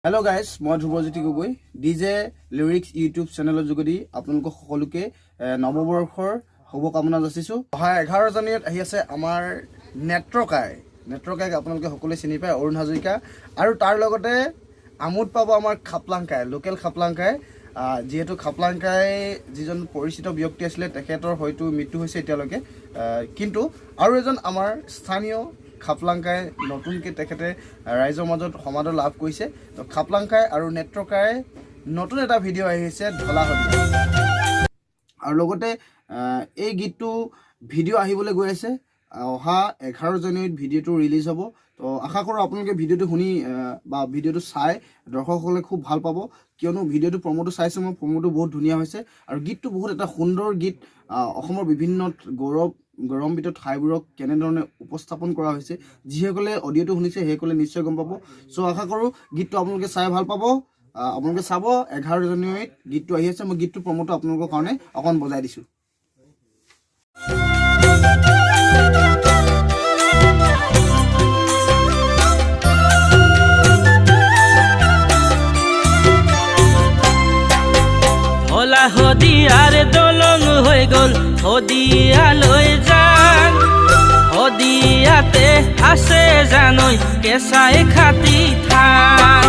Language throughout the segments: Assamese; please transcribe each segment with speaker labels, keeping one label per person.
Speaker 1: হেল্ল' গাইজ, মই Dhruvajyoti Gogoi, D J lyrics YouTube চেনেলৰ যোগেদি আপোনালোকক সকলোকে নৱবৰ্ষৰ শুভকামনা যাচিছোঁ। অহা 11 জানুৱাৰীত আহি আছে আমাৰ নেত্ৰকাই। নেত্ৰকাইক আপোনালোকে সকলোৱে চিনি পায়, অৰুণ হাজৰিকা। আৰু তাৰ লগতে আমোদ পাব আমাৰ খাপলাংকাই, লোকেল খাপলাংকাই। যিহেতু খাপলাংকাই যিজন পৰিচিত ব্যক্তি আছিলে, তেখেতৰ হয়তো মৃত্যু হৈছে এতিয়ালৈকে। কিন্তু আৰু এজন আমাৰ স্থানীয় খাপলাংকাই নতুনকৈ তেখেতে ৰাইজৰ মাজত সমাদৰ লাভ কৰিছে। তো খাপলাংকাই আৰু নেত্ৰকাই নতুন এটা ভিডিঅ' আহিছে ঢলা শদিয়া। আৰু লগতে এই গীতটো ভিডিঅ' আহিবলৈ গৈ আছে। অহা 11 জানুৱাৰীত ভিডিঅ'টো ৰিলিজ হ'ব। তো আশা কৰোঁ আপোনালোকে ভিডিঅ'টো শুনি বা ভিডিঅ'টো চাই দৰ্শকসকলে খুব ভাল পাব, কিয়নো ভিডিঅ'টো প্ৰম'টো চাইছোঁ মই, প্ৰম'টো বহুত ধুনীয়া হৈছে আৰু গীতটো বহুত এটা সুন্দৰ গীত। অসমৰ বিভিন্ন গৌৰৱান্বিত ঠাইবোৰক কেনেধৰণে উপস্থাপন কৰা হৈছে, যিসকলে অডিঅ'টো শুনিছে সেইসকলে নিশ্চয় গম পাব। চ' আশা কৰোঁ গীতটো আপোনালোকে চাই ভাল পাব। আপোনালোকে চাব, 11 জানুৱাৰীত গীতটো আহি আছে। মই গীতটো প্ৰম'টো আপোনালোকৰ কাৰণে অকণ বজাই দিছোঁ।
Speaker 2: ঢলা শদিয়াৰ দলং হৈ গ'ল, শদিয়ালৈ যাম। শদিয়াতে আছে জানৈ কেঁচাই খাতি থান।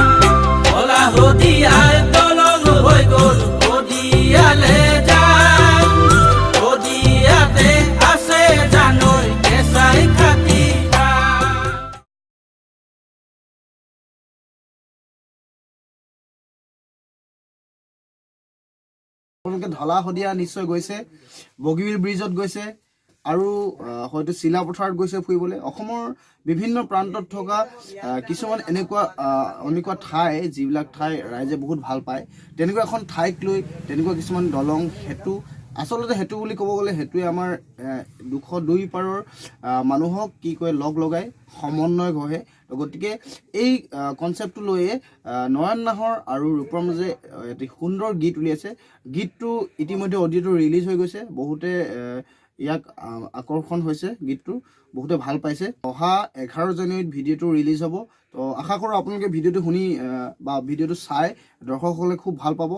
Speaker 2: ঢলা শদিয়াৰ দলং হৈ গ'ল, শদিয়ালে যাম। শদিয়াতে আছে জানৈ কেঁচাই খাতি থান।
Speaker 1: আপোনালোকে ঢলা শদিয়া নিশ্চয় গৈছে, বগীবিল ব্ৰিজত গৈছে আৰু হয়তো চিলাপথাৰত গৈছে ফুৰিবলৈ। অসমৰ বিভিন্ন প্ৰান্তত থকা কিছুমান এনেকুৱা ঠাই, যিবিলাক ঠাই ৰাইজে বহুত ভাল পায়, তেনেকুৱা এখন ঠাইক লৈ তেনেকুৱা কিছুমান দলং, সেতু। আচলতে সেতু বুলি ক'ব গ'লে সেতুৱে আমাৰ 202 পাৰৰ মানুহক কি কয়, লগ লগাই সমন্বয় গঢ়ে। তো গতিকে এই কনচেপ্টটো লৈয়ে নয়ন নাহৰ আৰু ৰূপম ৰাজে এটি সুন্দৰ গীত উলিয়াইছে। গীতটো ইতিমধ্যে অডিঅ'টো ৰিলিজ হৈ গৈছে। বহুতে ইয়াক আকৰ্ষণ হৈছে, গীতটো বহুতে ভাল পাইছে। অহা 11 জানুৱাৰীত ভিডিঅ'টো ৰিলিজ হ'ব। তো আশা কৰোঁ আপোনালোকে ভিডিঅ'টো শুনি বা ভিডিঅ'টো চাই দৰ্শকসকলে খুব ভাল পাব।